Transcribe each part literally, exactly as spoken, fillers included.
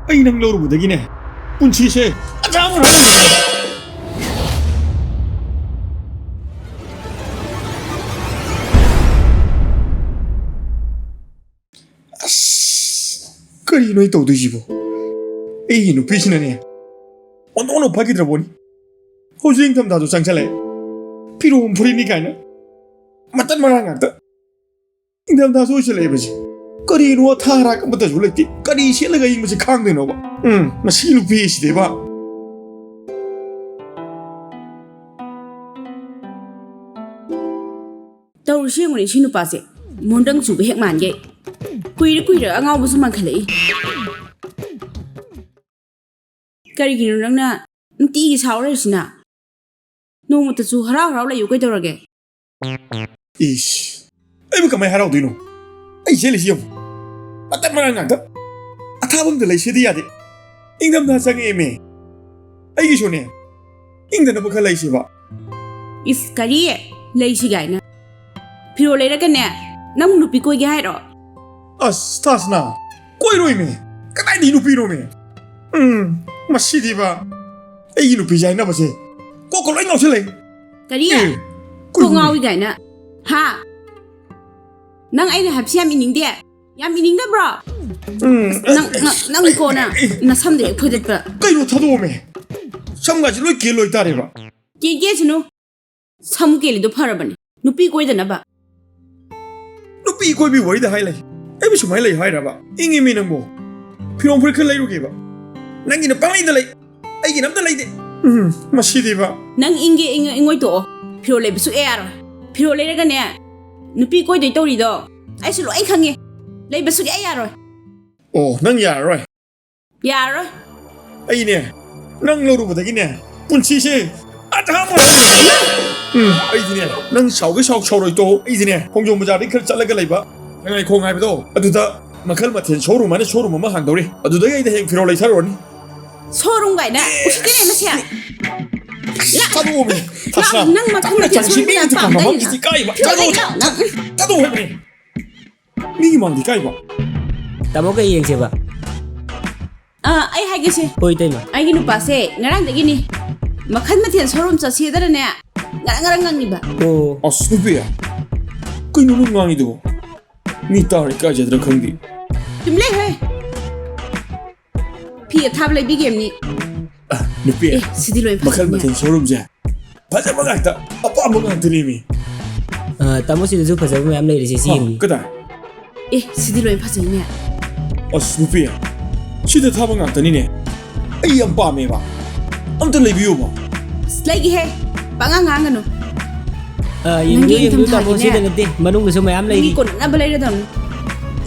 ꯑꯩ ꯅꯪ ꯂꯧꯔꯨꯕꯗꯒꯤꯅꯦ, ꯄꯨꯟꯁꯤꯁꯦ ꯑꯆꯥ ꯑꯃ ꯍꯥꯏꯔꯝꯃꯦ꯫ ꯑꯁ, ꯀꯔꯤꯅꯣ ꯑꯩ ꯇꯧꯗꯣꯏꯁꯤꯕꯣ? ꯑꯩꯒꯤ ꯅꯨꯄꯤꯁꯤꯅꯅꯦ, ꯑꯣꯟꯊꯣꯛꯅ ꯐꯈꯤꯗ꯭ꯔꯕꯣꯅꯤ꯫ ꯍꯧꯖꯤꯛ ꯏꯪꯊꯝꯊꯥꯁꯨ ꯆꯪꯁꯜꯂꯛꯑꯦ꯫ ꯐꯤꯔꯣꯝ ꯐꯨꯔꯤꯠꯅꯤ ꯀꯥꯏꯅ ꯃꯇꯠ ꯃꯔꯥꯡ ꯉꯥꯛꯇ꯫ ꯏꯪꯊꯝꯊꯥꯁꯨ ꯑꯣꯏꯁꯜꯂꯛꯑꯦꯕꯁꯦ꯫ ꯀꯔꯤꯅꯣ ꯑꯊꯥ ꯑꯔꯥꯛ ꯑꯃꯠꯇꯁꯨ ꯂꯩꯇꯦ꯫ ꯀꯔꯤ ꯁꯦꯠꯂꯒ ꯑꯏꯪꯕꯁꯦ ꯈꯥꯡꯗꯣꯏꯅꯣꯕ? ꯎꯝ, ꯃꯁꯤ ꯅꯨꯄꯤꯁꯤꯗꯤꯕ꯫ ꯇꯧꯔꯤꯁꯤ ꯌꯦꯡꯉꯨꯅꯦ, ꯁꯤ ꯅꯨꯄꯥꯁꯦ ꯃꯣꯟꯗꯪ ꯆꯨꯕ ꯍꯦꯛ ꯃꯥꯟꯒꯦ꯫ ꯀꯨꯏꯔ ꯀꯨꯏꯔ ꯑꯉꯥꯎꯕꯁꯨ ꯃꯥꯟꯈꯠꯂꯛꯏ꯫ ꯀꯔꯤꯒꯤꯅꯣ ꯅꯪꯅ ꯅꯨꯡꯇꯤꯒꯤ ꯁꯥꯎꯔ ꯂꯩꯔꯤꯁꯤꯅ? ꯅꯣꯡꯃꯇꯁꯨ ꯍꯔꯥꯎ ꯍꯔꯥꯎ ꯂꯩꯌꯨ ꯀꯩꯗꯧꯔꯒꯦ? ꯏꯁ, ꯑꯩꯕꯨ ꯀꯃꯥꯏ ꯍꯔꯥꯎꯗꯣꯏꯅꯣ? ꯑꯩ ꯁꯦꯠꯂꯤꯁꯤ ꯌꯦꯡꯉꯨ, ꯃꯇꯠ ꯃꯔꯥꯡ ꯉꯥꯛꯇ꯫ ꯑꯊꯥꯕ ꯑꯝꯇ ꯂꯩꯁꯦꯗꯤ ꯌꯥꯗꯦ꯫ ꯏꯪꯊꯝꯊꯥ ꯆꯪꯉꯛꯑꯦꯃꯦ꯫ ꯑꯩꯒꯤꯁꯨꯅꯦ, ꯏꯪꯗꯅꯕ ꯈꯔ ꯂꯩꯁꯦꯕ꯫ ꯏꯁ, ꯀꯔꯤ? ꯂꯩꯁꯤ ꯀꯥꯏꯅ꯫ ꯐꯤꯔꯣꯜ ꯂꯩꯔꯒꯅꯦ, ꯅꯪ ꯅꯨꯄꯤ ꯀꯣꯏꯒꯦ ꯍꯥꯏꯔꯣ? ꯑꯁ, ꯊꯥꯁꯅꯥ, ꯀꯣꯏꯔꯣꯏꯃꯦ꯫ ꯀꯗꯥꯏꯗꯒꯤ ꯅꯨꯄꯤꯅꯣꯃꯦ? ꯎꯝ, ꯃꯁꯤꯗꯤꯕ, ꯑꯩꯒꯤ ꯅꯨꯄꯤꯁꯦ ꯍꯥꯏꯅꯕꯁꯦ ꯀꯣꯛꯀ ꯂꯣꯏ ꯉꯥꯎꯁꯜꯂꯛꯏ꯫ ꯀꯔꯤ? ꯑꯦ, ꯀꯣꯛ ꯀꯩꯅꯣ? ꯉꯥꯎꯏ ꯀꯥꯏꯅ? ꯍꯥ? ꯅꯪ ꯑꯩꯅ ꯍꯥꯏꯕꯁꯤ ꯌꯥꯝ ꯏꯅꯤꯡꯗꯦ? ꯌꯥꯝ ꯏꯅꯤꯡꯗꯕ꯭ꯔꯣ? ꯎꯝ, ꯅꯪ, ꯅꯪ, ꯅꯪ ꯀꯣꯟꯅ ꯑꯦ, ꯑꯦ, ꯅꯁꯝꯗ ꯍꯦꯛ ꯐꯣꯏꯗꯠꯄ꯫ ꯀꯩꯅꯣ ꯊꯥꯗꯣꯛꯑꯣꯃꯦ? ꯁꯝꯒꯥꯁꯦ ꯂꯣꯏ ꯀꯦꯜ ꯂꯣꯏꯇꯥꯔꯦꯕ꯫ ꯀꯦꯟ ꯀꯦꯁꯅꯨ꯫ ꯁꯝ ꯀꯦꯜꯂꯤꯗꯣ ꯐꯔꯕꯅꯦ, ꯅꯨꯄꯤ ꯀꯣꯏꯗꯅꯕ꯫ ꯅꯨꯄꯤ ꯀꯣꯏꯕꯤ ꯋꯥꯔꯤꯗ ꯍꯥꯏ ꯂꯩ꯫ ꯑꯩꯕꯨ ꯁꯨꯃꯥꯏꯅ ꯂꯩꯌꯨ ꯍꯥꯏꯔꯕ? ꯏꯪꯉꯤꯃꯤ ꯅꯪꯕꯨ꯫ ꯐꯤꯔꯣꯝ ꯐꯨꯔꯤꯠ ꯈꯔ ꯂꯩꯔꯨꯒꯦꯕ꯫ ꯅꯪꯒꯤꯅ ꯄꯪꯂꯩꯗ ꯂꯩ, ꯑꯩꯒꯤꯅ ꯑꯝꯇ ꯂꯩꯗꯦ꯫ ꯎꯝ, ꯃꯁꯤꯗꯤꯕ꯫ ꯅꯪ ꯏꯪꯒꯦ ꯏꯪꯉ ꯏꯪꯉꯣꯏ ꯇꯣꯛꯑꯣ꯫ ꯐꯤꯔꯣꯜ ꯂꯩꯕ ꯁꯨꯛꯌꯥ ꯌꯥꯔꯣꯏ꯫ ꯐꯤꯔꯣꯜ ꯂꯩꯔꯒꯅꯦ, ꯅꯨꯄꯤ ꯀꯣꯏꯗꯣꯏ ꯇꯧꯔꯤꯗꯣ ꯑꯩꯁꯨ ꯂꯣꯏ ꯈꯪꯉꯦ꯫ ꯂꯩꯕ ꯁꯨꯛꯌꯥ ꯌꯥꯔꯣꯏ꯫ ꯑꯣ, ꯅꯪ ꯌꯥꯔꯔꯣꯏ? ꯌꯥꯔꯔꯣꯏ꯫ ꯑꯩꯅꯦ, ꯅꯪ ꯂꯧꯔꯨꯕꯗꯒꯤꯅꯦ, ꯄꯨꯟꯁꯤꯁꯦ ꯑꯙꯥ ꯑꯣꯏꯔꯦ꯫ ꯎꯝ, ꯑꯩꯗꯤꯅꯦ, ꯅꯪ ꯁꯥꯎꯒꯦ ꯁꯥꯎ ꯁꯥꯎꯔꯣꯏ ꯇꯣꯛꯑꯣ꯫ ꯑꯩꯗꯤꯅꯦ, ꯈꯣꯡꯖꯣꯝ ꯕꯖꯥꯔꯗꯒꯤ ꯈꯔ ꯆꯠꯂꯒ ꯂꯩꯕ ꯁꯉꯥꯏꯈꯣꯡ ꯍꯥꯏꯕꯗꯣ, ꯑꯗꯨꯗ ꯃꯈꯜ ꯃꯊꯦꯜ showroom ꯍꯥꯏꯅ showroom ꯑꯃ ꯍꯥꯡꯗꯧꯔꯤ꯫ ꯑꯗꯨꯗꯒꯤ ꯑꯩꯗꯤ ꯍꯌꯦꯡ ꯐꯤꯔꯣꯜ ꯂꯩꯊꯔꯨꯔꯅꯤ꯫ Showroom ꯀꯥꯏꯅ ꯎꯁꯤꯠꯇꯦꯅꯦ ꯃꯁꯦ꯫ ꯊꯥꯗꯣꯛꯑꯣꯃꯦ, ꯊꯥꯁꯅꯥ꯫ ꯅꯪ ꯃꯈꯜ ꯇꯞꯅ ꯃꯊꯦꯜ ꯆꯪꯁꯤ, ꯁꯣꯏꯗꯅ ꯃꯤꯅ ꯄꯥꯝꯗꯣꯏꯅꯤ ꯄꯥꯝꯕ ꯅꯪ꯫ ꯏꯀꯥꯏꯕ꯫ ꯐꯤꯔꯣꯜ ꯊꯥꯗꯣꯛꯑꯣ, ꯂꯩꯅ ꯅꯪ꯫ ꯊꯥꯗꯣꯛꯑꯣ ꯍꯥꯏꯕꯅꯦ꯫ ꯃꯤꯒꯤ ꯃꯥꯡꯗ ꯏꯀꯥꯏꯕ꯫ ꯇꯥꯃꯣ, ꯀꯩ ꯌꯦꯡꯁꯦꯕ? ꯑꯩ ꯍꯥꯏꯒꯦꯁꯦ꯫ ꯍꯣꯏ, ꯏꯇꯩꯃ꯫ ꯑꯩꯒꯤ ꯅꯨꯄꯥꯁꯦ ꯉꯔꯥꯡꯗꯒꯤꯅꯦ ꯃꯈꯜ ꯃꯊꯦꯜ ꯁꯣꯔꯨꯝ ꯆꯠꯁꯦꯗꯅꯅꯦ ꯉꯔꯪ ꯉꯔꯪ ꯉꯪꯉꯤꯕ꯫ ꯑꯣ꯫ ꯑꯁ, ꯅꯨꯄꯤ, ꯀꯩꯅꯣ ꯅꯪ ꯉꯥꯡꯉꯤꯗꯨꯕꯣ? ꯃꯤ ꯇꯥꯔ ꯏꯀꯥꯏꯖꯗ꯭ꯔꯥ ꯈꯪꯗꯦ꯫ ꯇꯨꯝ ꯂꯩ ꯍꯦ꯫ ꯐꯤ ꯑꯊꯥꯕ ꯂꯩꯕꯤꯒꯦꯝꯅꯤ꯫ ꯑ, ꯅꯨꯄꯤ, ꯑꯦ, ꯁꯤꯗꯤ ꯂꯣꯏ ꯃꯈꯜ ꯐꯖꯩꯅꯦ꯫ ꯃꯊꯦꯜ ꯁꯣꯔꯨꯝꯁꯦ ꯐꯖꯕ ꯉꯥꯛꯇ, ꯑꯄꯥꯝꯕ ꯉꯥꯛꯇꯅꯦꯃꯤ꯫ ꯑ, ꯇꯥꯃꯣ, ꯁꯤꯗꯁꯨ ꯐꯖꯕ ꯃꯌꯥꯝ ꯂꯩꯔꯤꯁꯦ, ꯁꯤ ꯍꯥ, ꯌꯦꯡꯕꯤꯌꯨ꯫ ꯀꯗꯥꯏ? ꯑꯦ, ꯁꯤꯗꯤ ꯂꯣꯏ ꯐꯖꯩꯅꯦ꯫ ꯑꯁ, ꯅꯨꯄꯤ, ꯁꯤꯗ ꯊꯥꯕ ꯉꯥꯛꯇꯅꯤꯅꯦ꯫ ꯑꯩ ꯌꯥꯝ ꯄꯥꯝꯃꯦꯕ꯫ ꯑꯝꯇ ꯂꯩꯕꯤꯌꯣꯕ꯫ ꯑꯁ, ꯂꯩꯒꯦꯍꯦ꯫ ꯄꯉꯥꯡ ꯉꯥꯡꯒꯅꯨ꯫ ꯑ, ꯌꯦꯡꯕꯤꯌꯨ, ꯅꯪꯒꯤ ꯌꯦꯡꯕꯤꯌꯨ, ꯇꯥꯃꯣ, ꯏꯪꯊꯝꯊꯥꯒꯤꯅꯦ꯫ ꯁꯤꯗ ꯅꯠꯇꯦ, ꯃꯅꯨꯡꯗꯁꯨ ꯃꯌꯥꯝ ꯅꯪꯒꯤ ꯂꯩꯔꯤ꯫ ꯀꯣꯟꯅꯅꯕ ꯂꯩꯔꯗꯝꯅꯤ꯫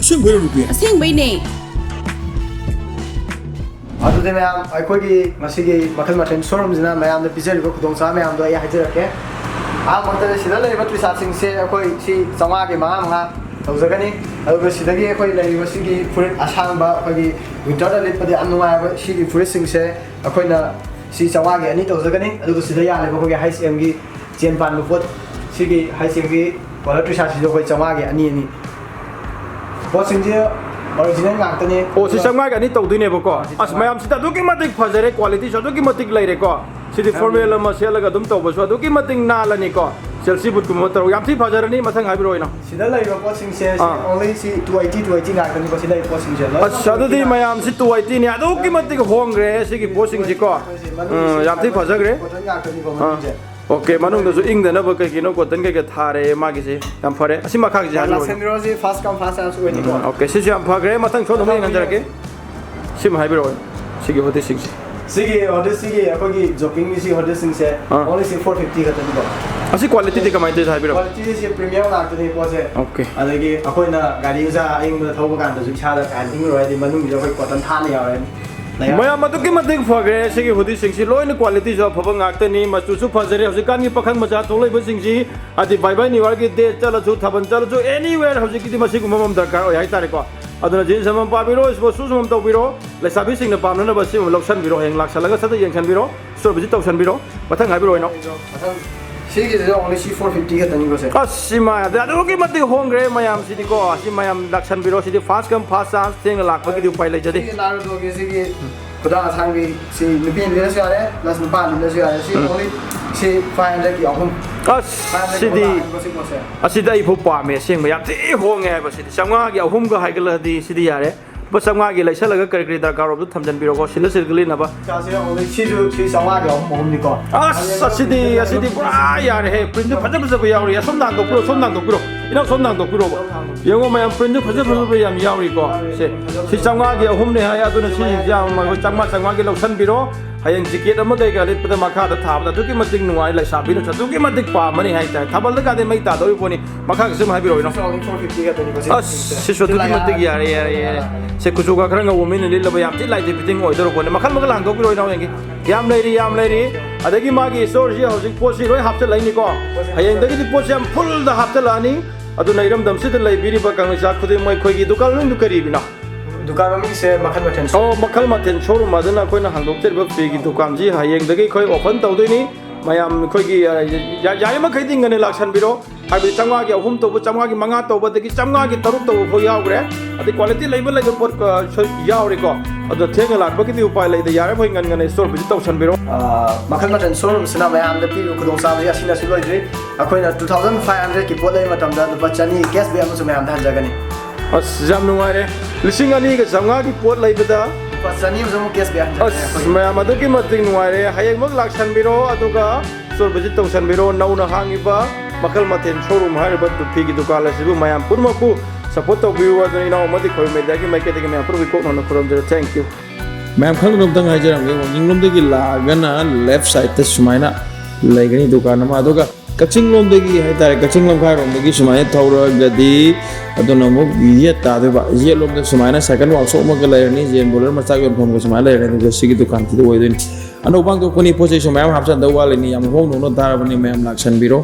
ꯑꯁꯦꯡꯕꯩꯔꯣ, ꯅꯨꯄꯤ? ꯑꯁꯦꯡꯕꯩꯅꯦ꯫ ꯑꯗꯨꯗꯤ ꯃꯌꯥꯝ, ꯑꯩꯈꯣꯏꯒꯤ ꯉꯁꯤꯒꯤ ꯃꯈꯜ ꯃꯊꯦꯜ ꯁꯣꯔꯨꯝꯁꯤꯅ ꯃꯌꯥꯝꯗ ꯄꯤꯖꯔꯤꯕ ꯈꯨꯗꯣꯡꯆꯥꯕ ꯃꯌꯥꯝꯗꯣ ꯑꯩ ꯍꯥꯏꯖꯔꯛꯀꯦ꯫ ꯑꯍꯥꯟꯕꯃꯛꯇꯗ ꯁꯤꯗ ꯂꯩꯔꯤꯕ ꯇ꯭ꯔꯤꯁꯥꯠꯁꯤꯡꯁꯦ ꯑꯩꯈꯣꯏ ꯁꯤ ꯆꯥꯝꯃꯉꯥꯒꯤ ꯃꯉꯥ ꯃꯉꯥ ꯇꯧꯖꯒꯅꯤ꯫ ꯑꯗꯨꯒ ꯁꯤꯗꯒꯤ ꯑꯩꯈꯣꯏ ꯂꯩꯔꯤꯕ ꯁꯤꯒꯤ ꯐꯨꯔꯤꯠ ꯑꯁꯥꯡꯕ, ꯑꯩꯈꯣꯏꯒꯤ ꯋꯤꯟꯇꯔꯗ ꯂꯤꯠꯄꯗ ꯌꯥꯝ ꯅꯨꯡꯉꯥꯏꯕ ꯁꯤꯒꯤ ꯐꯨꯔꯤꯠꯁꯤꯡꯁꯦ ꯑꯩꯈꯣꯏꯅ ꯁꯤ ꯆꯥꯝꯃꯉꯥꯒꯤ ꯑꯅꯤ ꯇꯧꯖꯒꯅꯤ꯫ ꯑꯗꯨꯒ ꯁꯤꯗ ꯌꯥꯜꯂꯤꯕ ꯑꯩꯈꯣꯏꯒꯤ ꯍꯩꯁ ꯑꯦꯝꯒꯤ ꯆꯦꯟ ꯄꯥꯟꯕ ꯄꯣꯠ, ꯁꯤꯒꯤ ꯍꯩꯁ ꯑꯦꯝꯒꯤ ꯀꯣꯂꯔ ꯇ꯭ꯔꯤꯁꯥꯠꯁꯤꯁꯨ ꯑꯩꯈꯣꯏ ꯆꯥꯝꯃꯉꯥꯒꯤ ꯑꯅꯤ ꯑꯅꯤ꯫ ꯄꯣꯠꯁꯤꯡꯁꯦ ꯑꯣꯔꯤꯖꯤꯅꯦꯜ ꯉꯥꯛꯇꯅꯦ꯫ ꯑꯣ, ꯁꯤ ꯆꯥꯝꯃꯉꯥꯒꯤ ꯑꯅꯤ ꯇꯧꯗꯣꯏꯅꯦꯕꯀꯣ꯫ ꯑꯥ, ꯁꯤ ꯑꯁ, ꯆꯥꯝꯃꯉꯥ꯫ ꯃꯌꯥꯝꯁꯤꯗ ꯑꯗꯨꯛꯀꯤ ꯃꯇꯤꯛ ꯐꯖꯔꯦ, ꯀ꯭ꯋꯥꯂꯤꯇꯤꯁꯨ ꯑꯗꯨꯛꯀꯤ ꯃꯇꯤꯛ ꯂꯩꯔꯦꯀꯣ꯫ ꯁꯤꯗꯤ ꯌꯥꯝ ꯐꯣꯔꯃꯦꯜ ꯂꯩꯔꯦ꯫ ꯑꯃ ꯁꯦꯠꯂꯒ ꯑꯗꯨꯝ ꯇꯧꯕꯁꯨ ꯑꯗꯨꯛꯀꯤ ꯃꯇꯤꯛ ꯅꯥꯜꯂꯅꯤꯀꯣ꯫ ꯆꯦꯜꯁꯤ ꯕꯨꯠꯀꯨꯝꯕ ꯑꯃ ꯇꯧꯔꯒ ꯌꯥꯝ ꯊꯤ ꯐꯖꯔꯅꯤ꯫ ꯃꯊꯪ ꯍꯥꯏꯕꯤꯔꯛꯑꯣ ꯏꯅꯥꯎ꯫ ꯁꯤꯗ ꯂꯩꯔꯤꯕ ꯄꯣꯠꯁꯤꯡꯁꯦ, ꯁꯤ ꯑꯥ꯫ Only ꯁꯤ two eighty, two eighty ꯉꯥꯛꯇꯅꯤꯀꯣ꯫ ꯁꯤ ꯂꯩꯔꯤꯕ ꯄꯣꯠꯁꯤꯡꯁꯦ ꯂꯣꯏꯅꯃꯛ ꯑꯁ, ꯑꯗꯨꯗꯤ two eighty ꯉꯥꯛꯇꯅꯤ꯫ ꯃꯌꯥꯝꯁꯤ two eightyꯅꯦ꯫ ꯑꯗꯨꯛꯀꯤ ꯃꯇꯤꯛ ꯍꯣꯡꯈ꯭ꯔꯦ ꯁꯤꯒꯤ ꯄꯣꯠꯁꯤꯡꯁꯤꯀꯣ꯫ ꯃꯅꯨꯡꯁꯦ ꯎꯝ, ꯌꯥꯝ ꯊꯤ ꯐꯖꯈ꯭ꯔꯦ꯫ Cotton ꯉꯥꯛꯇꯅꯤꯀꯣ ꯑꯥ꯫ ꯃꯅꯨꯡꯁꯦ꯫ ꯑꯣꯀꯦ, ꯃꯅꯨꯡꯗꯁꯨ ꯏꯪꯗꯅꯕ ꯀꯩ ꯀꯩꯅꯣ cotton ꯀꯩ ꯀꯩ ꯊꯥꯔꯦ ꯃꯥꯒꯤꯁꯦ꯫ ꯌꯥꯝ ꯐꯔꯦ꯫ ꯑꯁꯤ ꯃꯈꯥꯒꯤꯁꯦ ꯍꯥꯏꯕꯤꯔꯛꯑꯣ꯫ ꯂꯥꯛꯁꯟꯕꯤꯔꯣ, ꯁꯤ first come first serve ꯑꯣꯏꯅꯤꯀꯣ꯫ ꯎꯝ, ꯑꯣꯀꯦ, ꯁꯤꯁꯨ ꯌꯥꯝ ꯐꯈ꯭ꯔꯦ꯫ ꯃꯊꯪ ꯁꯣꯝꯗ ꯑꯃꯨꯛ ꯌꯦꯡꯍꯟꯖꯔꯛꯀꯦ꯫ ꯁꯤꯃ ꯍꯥꯏꯕꯤꯔꯛꯑꯣ꯫ ꯁꯤꯒꯤ hoodieꯁꯤꯡꯁꯦ꯫ ꯁꯤꯒꯤ hoodieꯁꯤꯒꯤ ꯑꯩꯈꯣꯏꯒꯤ joggingꯒꯤ ꯁꯤ hoodieꯁꯤꯡꯁꯦ ꯑꯥ꯫ Only ꯁꯤ four fifty ꯈꯛꯇꯅꯤꯀꯣ꯫ ꯑꯁꯤ qualityꯗꯤ ꯀꯃꯥꯏꯅ ꯇꯧꯋꯤ ꯍꯥꯏꯕꯤꯔꯛꯑꯣ꯫ Qualityꯁꯦ premium ꯉꯥꯛꯇꯅꯤ ꯄꯣꯠꯁꯦ꯫ ꯑꯣꯀꯦ꯫ ꯑꯗꯒꯤ ꯑꯩꯈꯣꯏꯅ ꯒꯥꯔꯤ ꯃꯆꯥ ꯑꯌꯤꯡꯕꯗ ꯊꯧꯕ ꯀꯥꯟꯗꯁꯨ ꯏꯁꯥꯗ ꯀꯌꯥ ꯏꯪꯉꯔꯣꯏ, ꯍꯥꯏꯗꯤ ꯃꯅꯨꯡꯁꯤꯗ ꯑꯩꯈꯣꯏ cotton ꯊꯥꯅ ꯌꯥꯎꯔꯦ꯫ ꯃꯌꯥꯝ ꯑꯗꯨꯛꯀꯤ ꯃꯇꯤꯛ ꯐꯈ꯭ꯔꯦ꯫ ꯁꯤꯒꯤ hoodieꯁꯤꯡꯁꯤ ꯂꯣꯏꯅ qualityꯁꯨ ꯑꯐꯕ ꯉꯥꯛꯇꯅꯤ, ꯃꯆꯨꯁꯨ ꯐꯖꯔꯦ꯫ ꯍꯧꯖꯤꯛꯀꯥꯟꯒꯤ ꯄꯥꯈꯪ ꯃꯆꯥ ꯊꯣꯛꯂꯛꯏꯕꯁꯤꯡꯁꯤ, ꯍꯥꯏꯗꯤ ꯕꯥꯏ ꯕꯥꯏ ꯅ꯭ꯌꯨ ꯌꯥꯔꯒꯤ day ꯆꯠꯂꯁꯨ, ꯊꯥꯕꯜ ꯆꯠꯂꯁꯨ, anywhere ꯍꯧꯖꯤꯛꯀꯤꯗꯤ ꯃꯁꯤꯒꯨꯝꯕ ꯑꯃ ꯗꯔꯀꯥꯔ ꯑꯣꯏ ꯍꯥꯏꯇꯥꯔꯦꯀꯣ꯫ ꯑꯗꯨꯅ jeans ꯑꯃꯃꯝ ꯄꯥꯝꯕꯤꯔꯣ, sports shoes ꯑꯃꯃꯝ ꯇꯧꯕꯤꯔꯣ, ꯂꯩꯁꯥꯕꯤꯁꯤꯡꯅ ꯄꯥꯝꯅꯅꯕ ꯁꯤ ꯑꯃ ꯂꯧꯁꯟꯕꯤꯔꯣ, ꯍꯌꯦꯡ ꯂꯥꯛꯁꯜꯂꯒ ꯁꯠ ꯁꯠ ꯌꯦꯡꯁꯟꯕꯤꯔꯣ, store visit ꯇꯧꯁꯟꯕꯤꯔꯣ꯫ ꯃꯊꯪ ꯍꯥꯏꯕꯤꯔꯛꯑꯣ ꯏꯅꯥꯎ꯫ ꯃꯊꯪ ꯁꯤꯒꯤꯁꯤꯁꯨ only C four fifty ꯈꯛꯇꯅꯤꯀꯣ ꯁꯦ꯫ ꯑꯁ ꯁꯤꯃ ꯑꯗꯨꯛꯀꯤ ꯃꯇꯤꯛ ꯍꯣꯡꯈ꯭ꯔꯦ ꯃꯌꯥꯝꯁꯤꯗꯤꯀꯣ꯫ ꯑꯁꯤ ꯃꯌꯥꯝ ꯂꯥꯛꯁꯟꯕꯤꯔꯣ꯫ ꯁꯤꯗꯤ first come first chance, ꯊꯦꯡꯅ ꯂꯥꯛꯄꯒꯤꯗꯤ ꯎꯄꯥꯏ ꯂꯩꯖꯗꯦ꯫ ꯁꯤꯒꯤ ꯅꯥꯔꯨꯇꯣꯒꯤ ꯁꯤꯒꯤ ꯈꯨꯗꯥꯡ ꯑꯁꯥꯡꯕꯤ ꯁꯤ ꯅꯨꯄꯤ ꯂꯤꯠꯂꯁꯨ ꯌꯥꯔꯦ, plus ꯅꯨꯄꯥ ꯂꯤꯠꯂꯁꯨ ꯌꯥꯔꯦ꯫ ꯁꯤ only ꯁꯤ five hundred ꯀꯤ ꯑꯍꯨꯝ꯫ ꯑꯁ ꯁꯤꯗꯤ ꯑꯁꯤꯗ ꯑꯩ ꯐꯥꯎ ꯄꯥꯝꯃꯦ ꯑꯁꯦꯡꯕ, ꯌꯥꯝ ꯊꯤ ꯍꯣꯡꯉꯦ ꯍꯥꯏꯕ꯫ ꯁꯤꯗꯤ ꯆꯥꯝꯃꯉꯥꯒꯤ ꯑꯍꯨꯝꯒ ꯍꯥꯏꯒꯠꯂꯗꯤ ꯁꯤꯗꯤ ꯌꯥꯔꯦ꯫ ꯂꯨꯄꯥ ꯆꯥꯝꯃꯉꯥꯒꯤ ꯂꯩꯁꯜꯂꯒ ꯀꯔꯤ ꯀꯔꯤ ꯗꯔꯀꯥꯔ ꯑꯣꯏꯕꯗꯣ ꯊꯝꯖꯟꯕꯤꯔꯣꯀꯣ, ꯁꯤꯜꯂ ꯁꯤꯜꯂꯒ ꯂꯤꯠꯅꯕ꯫ ꯀꯥꯁꯦ ꯑꯣꯟꯂꯤ ꯁꯤꯁꯨ ꯁꯤ ꯆꯥꯝꯃꯉꯥꯒꯤ ꯑꯍꯨꯝ ꯑꯍꯨꯝꯅꯤꯀꯣ꯫ ꯑꯁ ꯑꯁꯤꯗꯤ ꯑꯁꯤꯗꯤ ꯄꯨꯔꯥ ꯌꯥꯔꯦꯍꯦ꯫ ꯄ꯭ꯔꯤꯟꯁꯨ ꯐꯖ ꯐꯖꯕ ꯌꯥꯎꯔꯤ꯫ ꯑꯁꯣꯝꯗ ꯍꯥꯡꯗꯣꯛꯄꯤꯔꯣ, ꯁꯣꯝꯗ ꯍꯥꯡꯗꯣꯛꯄꯤꯔꯣ, ꯏꯅꯥꯎ ꯁꯣꯝꯗ ꯍꯥꯡꯗꯣꯛꯄꯤꯔꯣꯕ꯫ ꯌꯦꯡꯉꯣ ꯃꯌꯥꯝ, ꯄ꯭ꯔꯤꯟꯁꯨ ꯐꯖ ꯐꯖꯕ ꯌꯥꯝ ꯌꯥꯎꯔꯤꯀꯣ꯫ ꯁꯦ ꯁꯤ ꯆꯥꯝꯃꯉꯥꯒꯤ ꯑꯍꯨꯝꯅꯦ ꯍꯥꯏ꯫ ꯑꯗꯨꯅ ꯁꯤꯁꯤꯡꯁꯦ ꯌꯥꯝ ꯆꯥꯝꯃꯉꯥ ꯆꯥꯝꯃꯉꯥꯒꯤ ꯂꯧꯁꯟꯕꯤꯔꯣ꯫ ꯍꯌꯦꯡ ꯖꯤꯀꯦꯠ ꯑꯃ ꯀꯩꯀꯥ ꯂꯤꯠꯄꯗ ꯃꯈꯥꯗ ꯊꯥꯕꯗ ꯑꯗꯨꯛꯀꯤ ꯃꯇꯤꯛ ꯅꯨꯡꯉꯥꯏ꯫ ꯂꯩꯁꯥꯕꯤꯅꯁꯨ ꯑꯗꯨꯛꯀꯤ ꯃꯇꯤꯛ ꯄꯥꯝꯃꯅꯤ ꯍꯥꯏꯇꯥꯔꯦ꯫ ꯊꯥꯕꯜꯗ ꯀꯥꯗꯤ ꯃꯩ ꯇꯥꯗꯧꯔꯤ ꯄꯣꯠꯅꯤ꯫ ꯃꯈꯥꯒꯤꯁꯨ ꯑꯗꯨꯝ ꯍꯥꯏꯕꯤꯔꯛꯑꯣ ꯏꯅꯥꯎ꯫ Only four fifty ꯈꯛꯇꯅꯤꯀꯣ ꯁꯤ ꯑꯁ ꯁꯤꯁꯦ꯫ ꯁꯤꯁꯨ ꯑꯗꯨꯛꯀꯤ ꯃꯇꯤꯛ ꯌꯥꯔꯦ, ꯌꯥꯔꯦ, ꯌꯥꯔꯦ꯫ ꯁꯦ ꯀꯨꯆꯨꯒ ꯈꯔ ꯉꯧꯕ ꯃꯤꯅ ꯂꯤꯠꯂꯕ ꯌꯥꯝ ꯊꯤ ꯂꯥꯏꯠ ꯐꯤꯠꯇꯤꯡ ꯑꯣꯏꯗꯧꯔꯕ ꯄꯣꯠꯅꯤ꯫ ꯃꯈꯜ ꯃꯈꯜ ꯍꯥꯡꯗꯣꯛꯄꯤꯔꯣ ꯏꯅꯥꯎ ꯌꯦꯡꯒꯦ꯫ ꯌꯥꯝ ꯂꯩꯔꯤ, ꯌꯥꯝ ꯂꯩꯔꯤ꯫ ꯑꯗꯒꯤ ꯃꯥꯒꯤ ꯁ꯭ꯇꯣꯔꯁꯤ ꯍꯧꯖꯤꯛ ꯄꯣꯠꯁꯤ ꯂꯣꯏ ꯍꯥꯞꯆꯤꯜꯂꯛꯏꯅꯤꯀꯣ꯫ ꯍꯌꯦꯡꯗꯒꯤꯗꯤ ꯄꯣꯠꯁꯤ ꯌꯥꯝ ꯐꯨꯜꯗ ꯍꯥꯞꯆꯤꯜꯂꯛꯑꯅꯤ꯫ ꯑꯗꯨꯅ ꯏꯔꯝꯗꯝꯁꯤꯗ ꯂꯩꯕꯤꯔꯤꯕ ꯀꯪꯂꯩꯆꯥ ꯈꯨꯗꯤꯡꯃꯛ ꯑꯩꯈꯣꯏꯒꯤ ꯗꯨꯀꯥꯟ ꯃꯃꯤꯡꯗꯨ ꯀꯔꯤꯕꯤꯅꯣ? ꯗꯨꯀꯥꯟ ꯃꯃꯤꯡꯁꯦ ꯃꯈꯜ ꯃꯊꯦꯜ ꯑꯣ, ꯃꯈꯜ ꯃꯊꯦꯜ ꯁꯣꯔꯨꯝ ꯑꯗꯨꯅ ꯑꯩꯈꯣꯏꯅ ꯍꯥꯡꯗꯣꯛꯆꯔꯤꯕ ꯐꯤꯒꯤ ꯗꯨꯀꯥꯟꯁꯤ ꯍꯌꯦꯡꯗꯒꯤ ꯑꯩꯈꯣꯏ ꯑꯣꯄꯟ ꯇꯧꯗꯣꯏꯅꯤ꯫ ꯃꯌꯥꯝ ꯑꯩꯈꯣꯏꯒꯤ, ꯑ, ꯌꯥ-, ꯌꯥꯔꯤꯃꯈꯩꯗꯤ ꯉꯟꯅ ꯂꯥꯛꯁꯟꯕꯤꯔꯣ꯫ ꯍꯥꯏꯕꯗꯤ ꯆꯥꯝꯃꯉꯥꯒꯤ ꯑꯍꯨꯝ ꯇꯧꯕ, ꯆꯥꯝꯃꯉꯥꯒꯤ ꯃꯉꯥ ꯇꯧꯕ, ꯑꯗꯒꯤ ꯆꯥꯝꯃꯉꯥꯒꯤ ꯇꯔꯨꯛ ꯇꯧꯕ ꯐꯥꯎ ꯌꯥꯎꯈ꯭ꯔꯦ꯫ ꯑꯗꯩ ꯀ꯭ꯋꯥꯂꯤꯇꯤ ꯂꯩꯕ ꯂꯩꯕ ꯄꯣꯠ, ꯑ, ꯁꯣꯏ-, ꯌꯥꯎꯔꯤꯀꯣ꯫ ꯑꯗꯣ ꯊꯦꯡꯅ ꯂꯥꯛꯄꯒꯤꯗꯤ ꯎꯄꯥꯏ ꯂꯩꯇꯦ꯫ ꯌꯥꯔꯤꯃꯈꯩ ꯉꯟ ꯉꯟꯅ ꯁ꯭ꯇꯣꯔ ꯚꯤꯖꯤꯠ ꯇꯧꯁꯟꯕꯤꯔꯣ꯫ ꯑ, ꯃꯈꯜ ꯃꯊꯦꯜ ꯁꯣꯔꯨꯝꯁꯤꯅ ꯃꯌꯥꯝꯗ ꯄꯤꯔꯤꯕ ꯈꯨꯗꯣꯡꯆꯥꯕꯁꯤ ꯑꯁꯤꯅꯁꯨ ꯂꯣꯏꯗ꯭ꯔꯤ꯫ ꯑꯩꯈꯣꯏꯅ two thousand five hundred ꯀꯤ ꯄꯣꯠ ꯂꯩꯕ ꯃꯇꯝꯗ ꯂꯨꯄꯥ ꯆꯅꯤ cash back ꯑꯃꯁꯨ ꯃꯌꯥꯝꯗ ꯍꯟꯖꯒꯅꯤ꯫ ꯑꯁ, ꯌꯥꯝ ꯅꯨꯡꯉꯥꯏꯔꯦ꯫ ꯂꯤꯁꯤꯡ ꯑꯅꯤꯒ ꯆꯥꯝꯃꯉꯥꯒꯤ ꯄꯣꯠ ꯂꯩꯕꯗ ꯂꯨꯄꯥ ꯆꯅꯤ ꯑꯃꯁꯨ ꯑꯃꯨꯛ cash back ꯍꯟꯖꯒꯅꯤ ꯑꯁ, ꯑꯩꯈꯣꯏꯒꯤ꯫ ꯃꯌꯥꯝ ꯑꯗꯨꯛꯀꯤ ꯃꯇꯤꯛ ꯅꯨꯡꯉꯥꯏꯔꯦ꯫ ꯍꯌꯦꯡꯃꯛ ꯂꯥꯛꯁꯟꯕꯤꯔꯣ, ꯑꯗꯨꯒ ꯁ꯭ꯇꯣꯔ ꯚꯤꯖꯤꯠ ꯇꯧꯁꯟꯕꯤꯔꯣ꯫ ꯅꯧꯅ ꯍꯥꯡꯉꯤꯕ ꯃꯈꯜ ꯃꯊꯦꯜ ꯁꯣꯔꯨꯝ ꯍꯥꯏꯔꯤꯕ ꯐꯤꯒꯤ ꯗꯨꯀꯥꯟ ꯑꯁꯤꯕꯨ ꯃꯌꯥꯝ ꯄꯨꯝꯅꯃꯛꯄꯨ ꯁꯞꯄꯣꯔꯠ ꯇꯧꯕꯤꯌꯨ꯫ ꯑꯗꯨꯅ ꯏꯅꯥꯎ ꯑꯃꯗꯤ ꯈꯣꯏ ꯃꯦꯗꯤꯌꯥꯒꯤ ꯃꯥꯏꯀꯩꯗꯒꯤ ꯃꯌꯥꯝ ꯄꯨꯝꯅꯃꯛꯀꯤ ꯀꯣꯛ ꯅꯧꯅ ꯈꯨꯔꯨꯝꯖꯔꯤ꯫ Thank you꯫ ꯃꯌꯥꯝ ꯈꯪꯗꯕ ꯑꯝꯇꯪ ꯍꯥꯏꯖꯔꯝꯒꯦ꯫ ꯋꯥꯡꯖꯤꯡꯂꯣꯝꯗꯒꯤ ꯂꯥꯛꯑꯒꯅ left side ꯇ ꯁꯨꯃꯥꯏꯅ ꯂꯩꯒꯅꯤ ꯗꯨꯀꯥꯟ ꯑꯃ꯫ ꯑꯗꯨꯒ ꯀꯛꯆꯤꯡ ꯂꯣꯝꯗꯒꯤ ꯍꯥꯏꯇꯥꯔꯦ, ꯀꯛꯆꯤꯡ ꯂꯝꯈꯥꯏꯔꯣꯝꯗꯒꯤ ꯁꯨꯃꯥꯏꯅ ꯊꯧꯔꯛꯑꯒꯗꯤ ꯑꯗꯨꯅ ꯑꯃꯨꯛ ꯌꯦꯠ ꯇꯥꯗꯣꯏꯕ꯫ ꯌꯦꯠꯂꯣꯝꯗ ꯁꯨꯃꯥꯏꯅ ꯁꯥꯏꯀꯜ ꯋꯥꯛꯁꯣꯞ ꯑꯃꯒ ꯂꯩꯔꯅꯤ, ꯖꯦꯟ ꯕꯣꯂꯔ ꯃꯆꯥꯛ ꯌꯣꯟꯐꯝꯒ ꯁꯨꯃꯥꯏꯅ ꯂꯩꯔꯅꯤ꯫ ꯑꯗꯨꯒ ꯁꯤꯒꯤ ꯗꯨꯀꯥꯟꯁꯤꯗ ꯑꯣꯏꯗꯣꯏꯅꯤ꯫ ꯑꯅꯧꯕ ꯍꯥꯡꯗꯣꯛꯄꯅꯤ, ꯄꯣꯠ ꯆꯩꯁꯨ ꯃꯌꯥꯝ ꯍꯥꯞꯆꯤꯟꯗꯧ ꯋꯥꯠꯂꯤꯅꯤ꯫ ꯌꯥꯝ ꯍꯣꯡ ꯍꯣꯡꯅ ꯊꯥꯔꯕꯅꯤ, ꯃꯌꯥꯝ ꯂꯥꯛꯁꯟꯕꯤꯔꯣ꯫